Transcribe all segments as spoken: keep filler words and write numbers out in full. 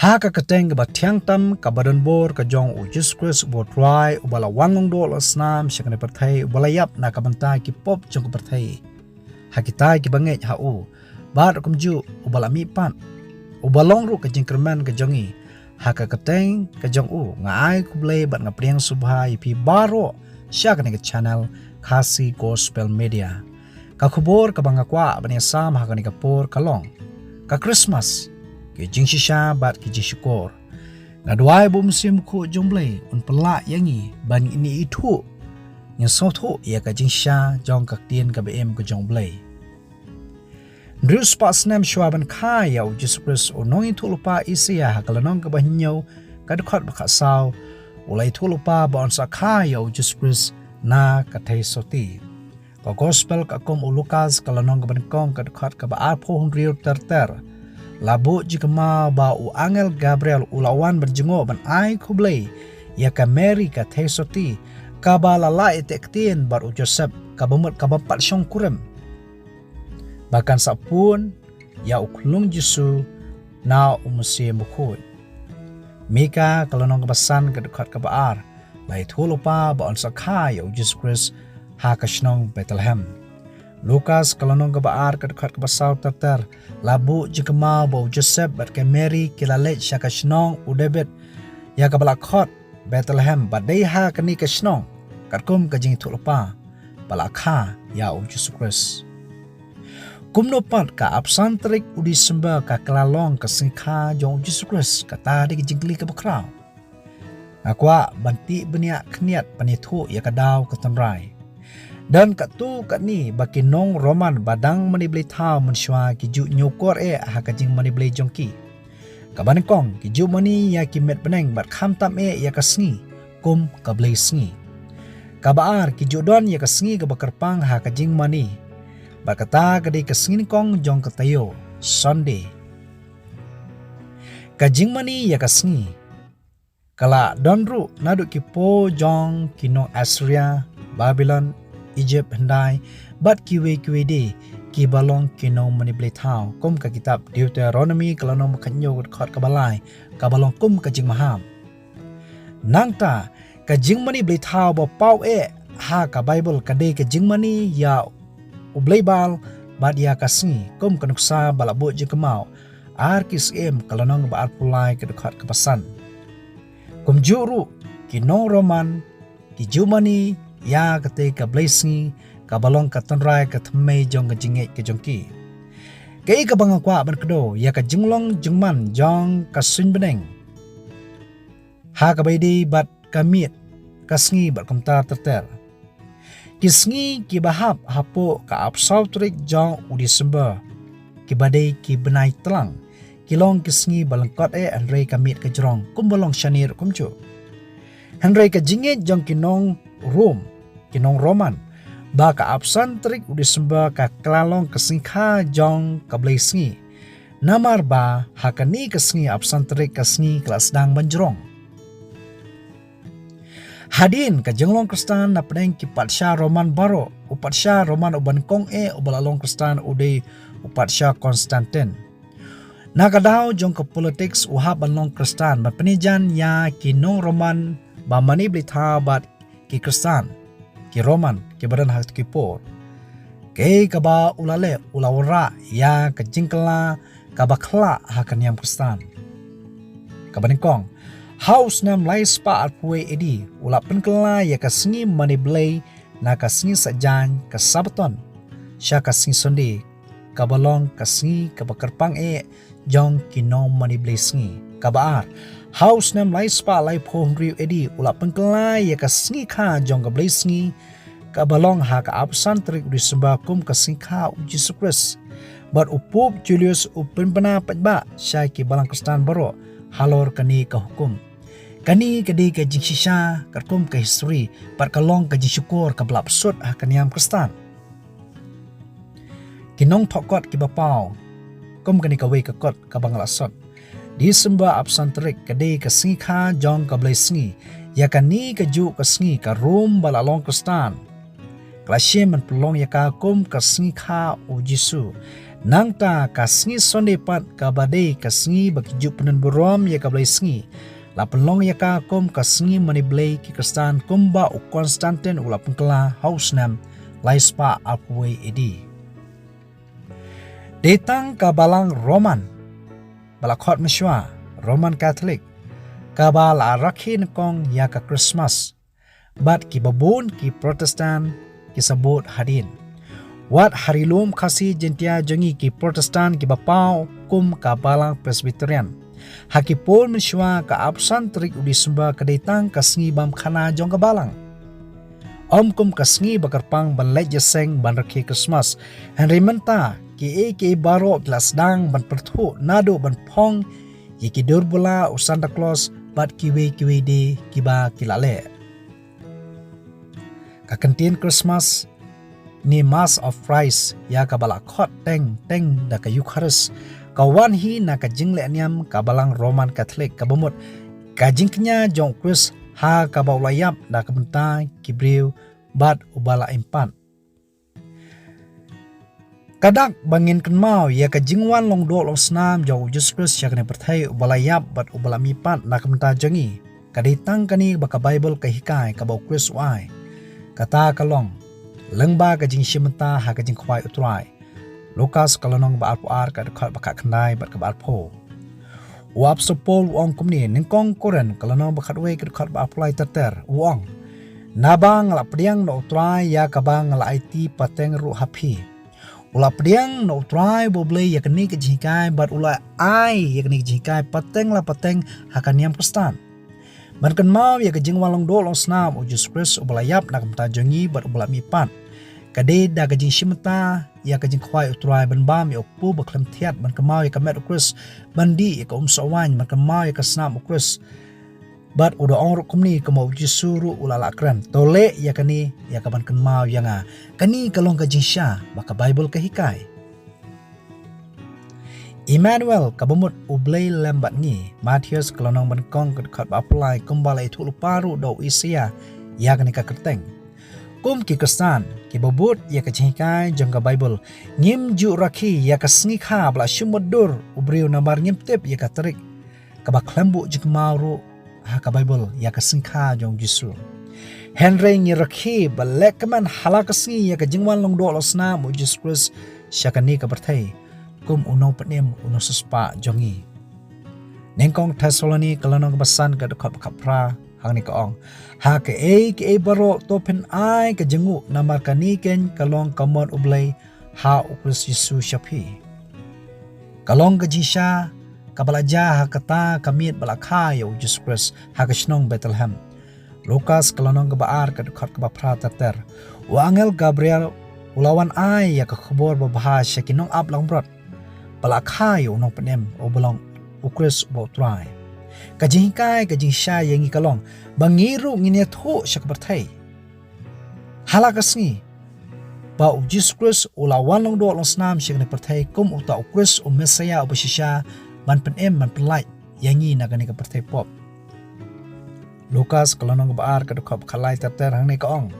Ha ka kyrteng kaba thiang tam kaba donbor ka jong u Jisu Khrist uba u Trai, uba la wan long doh la snam sha kane ka pyrthei, uba la ïap na ka bynta ki pop jong ka pyrthei. Ha kita kiba ngeit ha u, bad kumjuh uba la mihpat, uba long ruh ka jingkyrmen ka jong ngi. Ha ka kyrteng ka jong u nga ai khublei bad nga pdiang sngewbha ïa phi baroh sha kane ka channel Khasi Gospel Media. Ka khubor kaba nga kwah ban ïasam ha kane ka por ka long ka Christmas, ki jingshisha bad ki jingshukor. Nga duwai ba u Mynsiem Bakhuid jong u Blei un pynlah ïa ngi ban ngin ithuh, ngin sngewthuh ïa ka jingshisha jong ka ktien kaba im ka jong u Blei. Hynriew spah snem shuwa ban kha ïa u Jisu Khrist, u nongïathuhlypa Isaïah ha ka lynnong kaba hynñiew, ka dkhot ba khatsaw, u la ïathuhlypa ba un sa kha ïa u Jisu Khrist na ka theisotti. Ka Gospel katkum u Lukas ka lynnong kaba nyngkong, ka dkhot kaba arphew hynriew ter ter. La buh jingkynmaw ba u angel Gabriel u la wan ban jngoh ban ai khublei ïa ka Mary ka theisotti, kaba la lah ïa ka ktien bad u Joseph, kaba mut kaba pat shongkurim. Ba kan sa pun ïa u khyllung Jisu na u Mynsiem Bakhuid. Mika ka lynnong kaba san, ka dkhot kaba ar, la ïathuhlypa ba un sa kha ïa u Jisu Khrist ha ka shnong Bethlehem. Lukas ka lynnong kaba ar, ka dkhot kaba saw ter ter, la buh jingkynmaw ba u Joseph bad ka Mary ki la leit sha ka shnong u David, ïa kaba la khot Bethlehem, ba dei ha kane ka shnong, katkum ka jingïathuhlypa, ba la kha ïa u Jisu Khrist. Kumno pat ka arphew san tarik u Disember ka kylla long ka sngi kha jong u Jisu Khrist? Kata dei ka jingkylli kaba khraw. Nga kwah ban tih bniah khyndiat ban ïathuh ïa ka daw ka tynrai. Don katto katne ba ki nong Roman ba dang mane blei thaw mynshuwa ki ju ñiewkor eh ha ka jingmane blei jong ki. Kaba nyngkong, ki ju mane ïa ki miet bneng bad khamtam eh ïa ka sngi kum ka blei sngi. Kaba ar, ki ju don ïa ka sngi kaba kyrpang ha ka jingmane, bad kata ka dei ka sngi nyngkong jong ka taïew, Sunday. Ka jingmane ïa ka sngi ka la don ruh naduh ki por jong ki nong Assyria, Babylon, Egypt hyndai, bad kiwei kiwei de kiba long ki nong mane blei thaw, kum ka kitab Deuteronomy ka lynnong ba khathynñiew, ka dkhot kaba lai, kaba long kum ka jingmaham. Nangta, ka jingmane blei thaw ba paw eh ha ka Baibl ka dei ka jingmane ïa u Blei Baal bad ïa ka sngi, kum ka nuksa ba la buh jingkynmaw Ar Ki Syiem ka lynnong ba arphew lai, ka dkhot kaba san. Kumjuh ruh, ki nong Roman ki ju mane ïa katei ka blei sngi kaba long ka tynrai ka thymmei jong ka jingngeit ka jong ki. Kaei kaba nga kwah ban kdew ïa ka jinglong jingman jong ka suiñbneng ha kaba ïadei bad ka miet, ka sngi bad kumta ter ter. Ki sngi kiba hap hapoh ka arphew saw tarik jong u December, kiba dei ki bnai tlang, ki long ki sngi ba lyngkot eh, hynrei ka miet ka jrong kumba long shane ruh kumjuh. Hynrei ka jingngeit jong ki nong Rom, ki nong Roman, ba ka arphew san tarik u December ka kylla long ka sngi kha jong ka blei sngi. Namar ba ha kane ka sngi arphew san tarik ka sngi ka la sdang ban jrong. Hadien ka jinglong Khristan na pdeng ki patsha Roman baroh, u patsha Roman uba nyngkong eh uba la long Khristan u dei u patsha Constantine. Na ka daw jong ka politiks u hap ban long Khristan ban pynïajan ïa ki nong Roman ba mane blei thaw bad ki Khristan, ki Roman, kiba don ha kito ki por. Kaei kaba u la leh, u la wanrah ïa ka jingkylla kaba khlaiñ ha ka niam Khristan. Kaba nyngkong, ha u snem lai spah arphew wei A D, u la pynkylla ïa ka sngi mane blei na ka sngi saitjaiñ, ka Sabbaton, sha ka sngi Sunday, kaba long ka sngi kaba kyrpang eh jong ki nong mane blei sngi. Kaba ar, ha u snem lai spah laiphew hynriew A D, u la pynkylla ïa ka sngi kha jong ka blei sngi, kaba long ha ka arphew san tarik u December kum ka sngi kha u Jisu Khrist. Bad u Pope Julius u pynbna paidbah sha ki balang Khristan baroh halor kane ka hukum. Kane ka dei ka jingshisha katkum ka history, bad ka long ka jingshukor kaba la pynshut ha ka niam Khristan. Ki nongthoh kot kiba paw, kum kane kawei ka kot kaba nga la sot. December arphew san tarik ka dei ka sngi kha jong ka blei sngi. Ïa kane kajuh ka sngi ka Rom ba la long Khristan ka la shim ban pynlong ïa ka kum ka sngi kha u Jisu. Nangta ka sngi Sunday pat kaba dei ka sngi ba ki ju pynburom ïa ka Blei sngi, la pynlong ïa ka kum ka sngi mane Blei ki Khristan kumba u Constantine u la pynkylla ha u snem lai spah arphew wei A D. Dei tang ka Balang Roman ba la khot mynshuwa, Roman Catholic, kaba la rakhe nyngkong ïa ka Christmas. Bad kiba bun ki Protestant ki sa bud hadien. Wat ha ri lum Khasi Jaintia jong ngi ki Protestant kiba paw kum ka Balang Presbyterian. Ha ki por mynshuwa ka arphew san tarik u December ka dei tang ka sngi bam khana jong ka Balang. Ym kum ka sngi ba kyrpang ban leit ïaseng ban rakhe Christmas. Hynrei mynta kiei kiei baroh ki la sdang ban pyrthuh naduh ban phong ïa ki dur bula u Santa Claus bad kiwei kiwei de kiba ki la leh. Ka kyntien Christmas ne Mass of Christ ïa kaba la khot teng teng da ka Eucharist ka wan hi na ka jingleh niam ka Balang Roman Catholic kaba mut ka jingkñia jong u Khrist ha kaba u la ïap na ka bynta ki briew bad uba la im pat. Ka dak ba ngin kynmaw ïa ka jingwan long doh long snam jong u Jisu Khrist sha kane ka pyrthei uba la ïap bad uba la mihpat na ka bynta jong ngi. Ka dei tang kane ba ka Baibl ka hikai kaba u Khrist u ai. Kata ka long lyngba ka jingshim bynta ha ka jingkhwai u Trai. Lukas ka lynnong ba arphew ar ka dkhot ba khatkhyndai bad kaba arphew. U Apostol Paul u ong kumne, nyngkong Korinth ka lynnong ba khatwei ka dkhot ba arphew lai ter ter, u ong, naba nga la pdiang na u Trai ïa kaba nga la aiti pateng ruh ha phi. U la pdiang na u Trai ba U Blei ïa kane ka jinghikai bad u la ai ïa kane ka jinghikai pateng la pateng ha ka niam Khristan. Ban kynmaw ïa ka jingwan long doh long snam u Jisu Khrist uba la ïap na ka bynta jong ngi bad uba la mihpat. Ka dei da ka jingshim bynta ïa ka jingkhwai u Trai ban bam ïa u kpu ba khlem thiat, ban kynmaw ïa ka met u Khrist, ban dih ïa ka umsoh waiñ, ban kynmaw ïa ka snam u Khrist. Bad u da ong ruh kumne, kumba u Jisu ruh u la lah kren, to leh ïa kane ïa ka ban kynmaw ïa nga. Kane ka long ka jingshisha ba ka Baibl ka hikai. Emmanuel, kaba mut U Blei lem bad ngi. Mathaios ka lynnong ba nyngkong ka dkhot ba arphew lai, kumba la ïathuh lypa ruh da u Isaïah ïa kane ka kyrteng. Kum ki Khristan kiba bud ïa ka jinghikai jong ka Baibl, ngim ju rakhe ïa ka sngi kha ba la shim mutdur u briew namar ngim tip ïa ka tarik kaba khlem buh jingkynmaw ruh ha ka Baibl ïa ka sngi kha jong u Jisu. Hynrei ngi rakhe ba lehkmen ha la ka sngi ïa ka jingwan long doh long snam u Jisu Khrist sha kane ka pyrthei kum u nongpynim u nongsiewspah jong ngi. Nyngkong Thessaloni ka lynnong ba san ka dkhot ba khatphra hangne ka ong, ha kaei kaei baroh to phin ai ka jingnguh namar kane keiñ ka long ka mon U Blei ha u Khrist Jisu sha phi. Ka long ka jingshisha kaba la jia ha kata ka miet ba la kha ïa u Jisu Khrist ha ka shnong Bethlehem. Lukas ka lynnong kaba ar ka dkhot kaba phra ter ter. U angel Gabriel u la wan ai ïa ka khubor babha sha ki nongap langbrot ba la kha ïa u nongpynim uba long u Khrist uba u Trai. Ka jinghikai ka jingshisha ïa ngi ka long ba ngi ruh ngin ïathuh sha ka pyrthei ha la ka sngi ba u Jisu Khrist u la wan long doh long snam sha kane ka pyrthei kum uta u Khrist u Messaïah uba shisha ban pynim ban pynlait ïa ngi na kane ka pyrthei pop. Lukas ka lynnong kaba ar ka dkhot ba khatlai ter ter hangne ka ong,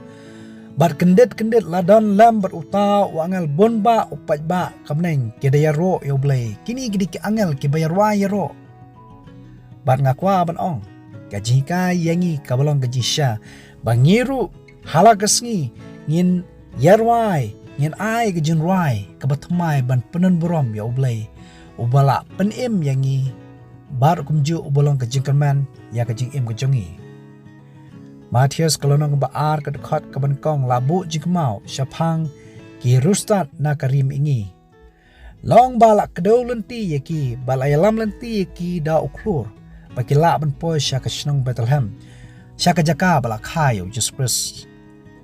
bad kyndit kyndit la don lem bad uta u angel bun bah u paidbah ka bneng ki da ïaroh ïa U Blei. Kine ki dei ki angel kiba ïarwai ïaroh. Bad nga kwah ban ong, ka jinghikai ïa ngi kaba long ka jingshisha ba ngi ruh ha la ka sngi ngin ïarwai, ngin ai ka jingrwai kaba thymmai ban pynburom ïa U Blei uba la pynim ïa ngi bad kumjuh uba long ka jingkyrmen ïa ka jingim ka jong ngi. Mathaios ka lynnong kaba ar ka dkhot kaba nyngkong la buh jingkynmaw shaphang ki riewstad na ka ri mihngi. Long ba la kdew lynti ïa ki, ba la ïalam lynti ïa ki da u khlur, ba ki lah ban poi sha ka shnong Bethlehem, sha ka jaka ba la kha ïa u Jisu Khrist.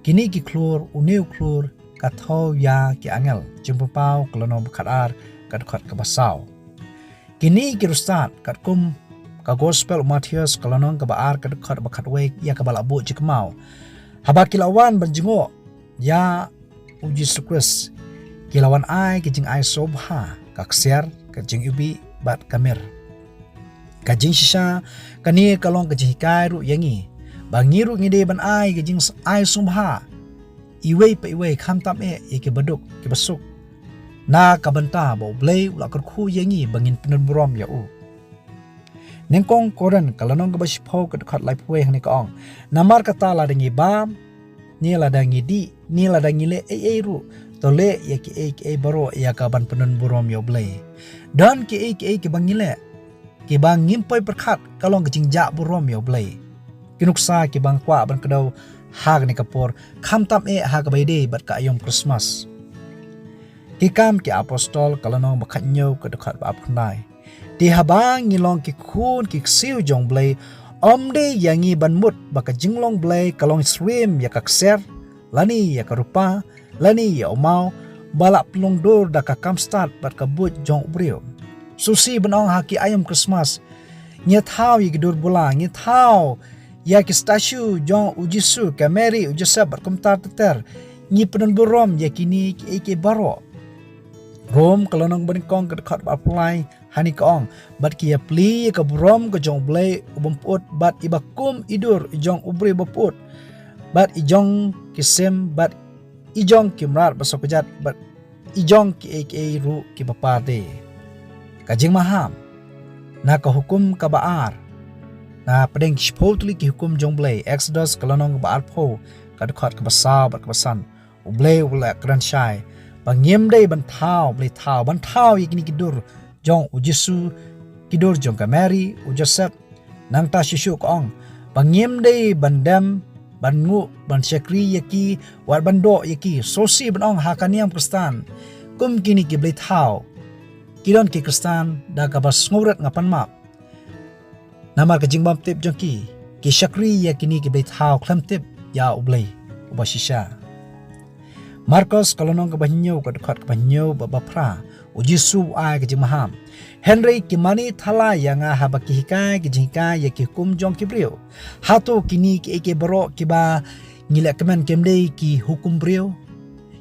Kine ki khlur, une u khlur ka thew ïa ki angel. Jingpynpaw ka lynnong ba khatar ka dkhot kaba saw. Kine ki riewstad katkum ka Gospel u Mathaios ka lynnong kaba ar ka dkhot ba khatwei ïa kaba la buh jingkynmaw. Haba ki la wan ban jngoh ïa u Jisu Khrist, ki la wan ai ka jingai sngewbha, ka ksiar, ka jingiwbih bad ka mir. Ka jingshisha kane ka long ka jinghikai ruh ïa ngi ba ngi ruh ngi dei ban ai ka jingai sngewbha iwei pa iwei, khamtam eh ïa ki baduk ki basuk. Na ka bynta ba U Blei u la kyrkhu ïa ngi ba ngin pyndon burom ïa u. Nyngkong Korinth ka lynnong kaba shiphew ka dkhot laiphew wei hangne ka ong, namar kata lada ngi bam, ne lada ngi dih, ne lada ngi leh ei ei ruh, to leh ïa kiei kiei baroh ïa ka ban pyndon burom ïa U Blei. Don kiei kiei kiba ngi leh kiba ngim poi pyrkhat, ka long ka jingjah burom ïa U Blei. Ki nuksa kiba nga kwah ban kdew ha kane ka por, khamtam eh ha kaba ïadei bad ka aïom Krismas. Ki Kam ki Apostol ka lynnong ba khathynñiew ka dkhot ba arphew khyndai. Te haba ngi long ki khun ki ksiew jong U Blei, ym dei ïa ngi ban mut ba ka jinglong Blei ka long syriem ïa ka ksiar, lane ïa ka rupa, lane ïa u maw, ba la pynlong dur da ka kam stad bad ka buit jong u briew. Sngewsih ban ong ha ki aïom Krismas, ngi thaw ïa ki dur bula, ngi thaw ïa ki statue jong u Jisu, ka Mary, u Joseph bad kumta ter ter. Ngi pyndon burom ïa kine kiei kiei baroh. Rom ka lynnong ba nyngkong ka dkhot ba arphew lai hangne ka ong, bad ki ïapli ïa ka burom ka jong U Blei u bym pyut, bad i ba kum i dur i jong u briew ba pyut, bad i jong ki sim, bad i jong ki mrad ba sokjat, bad i jong kiei kiei ruh kiba par de. Ka jingmaham na ka hukum kaba ar, na pdeng ki shiphew tylli ki hukum jong U Blei, Exodus ka lynnong kaba arphew ka dkhot kaba saw bad kaba san. U Blei u la kren shai ba ngim dei ban thaw, Blei thaw, ban thaw ïa kine ki dur jong u Jisu, ki dur jong ka Mary, u Joseph. Nangta shisha ka ong ba ngim dei ban dem, ban nguh, ban shakri ïa ki, wat ban doh ïa ki. Sngewsih ban ong ha ka niam Khristan, kum kine ki Blei thaw, ki don ki Khristan da kaba sngewrit, nga pan map. Namar ka jingbymtip jong ki, ki shakri ïa kine ki Blei thaw khlem tip ïa U Blei uba shisha. Markos ka lynnong kaba hynñiew ka dkhot kaba hynñiew bad ba phra, u Jisu u ai ka jingmaham. Hynrei ki mane thala ïa nga haba ki hikai ki jinghikai ïa ki hukum jong ki briew. Hato kine kiei kiei baroh kiba ngi leh kmen kim dei ki hukum briew?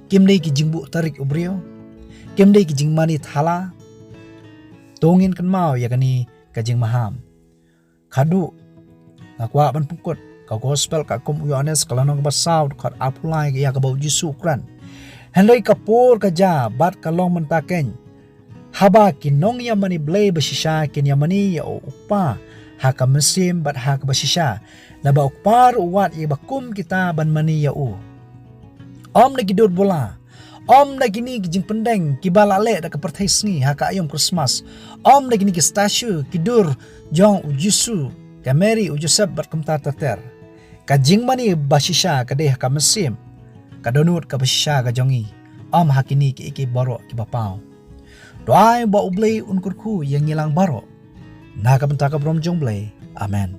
Kim dei ki jingbuh tarik u briew? Kim dei ki jingmane thala? To ngin kynmaw ïa kane ka jingmaham. Khadduh nga kwah ban pynkut ka gospel katkum u Ïoannis ka lynnong kaba saw dkhot arphew lai, ïa kaba u Jisu u kren. Hynrei ka por ka jia bad ka long mynta keiñ, haba ki nongïamane Blei ba shisha kin ïamane ïa u Kpa ha ka mynsiem bad ha kaba shisha, naba u Kpa ruh u wad ïa kiba kum kita ban mane ïa u. Ym da ki dur bula, ym da kine ki jingpyndeng kiba la leh da ka pyrthei sngi ha ka aïom Krismas, ym da kine ki statue, ki dur jong u Jisu, ka Mary, u Joseph bad kumta ter ter. Ka jingmane ba shisha ka dei ha ka mynsiem, ka dohnud kaba shisha ka jong ngi, ym ha kine kiei kiei baroh kiba paw. To ai ba U Blei un kyrkhu ïa ngi lang baroh. Na ka bynta ka burom jong U Blei. Amen.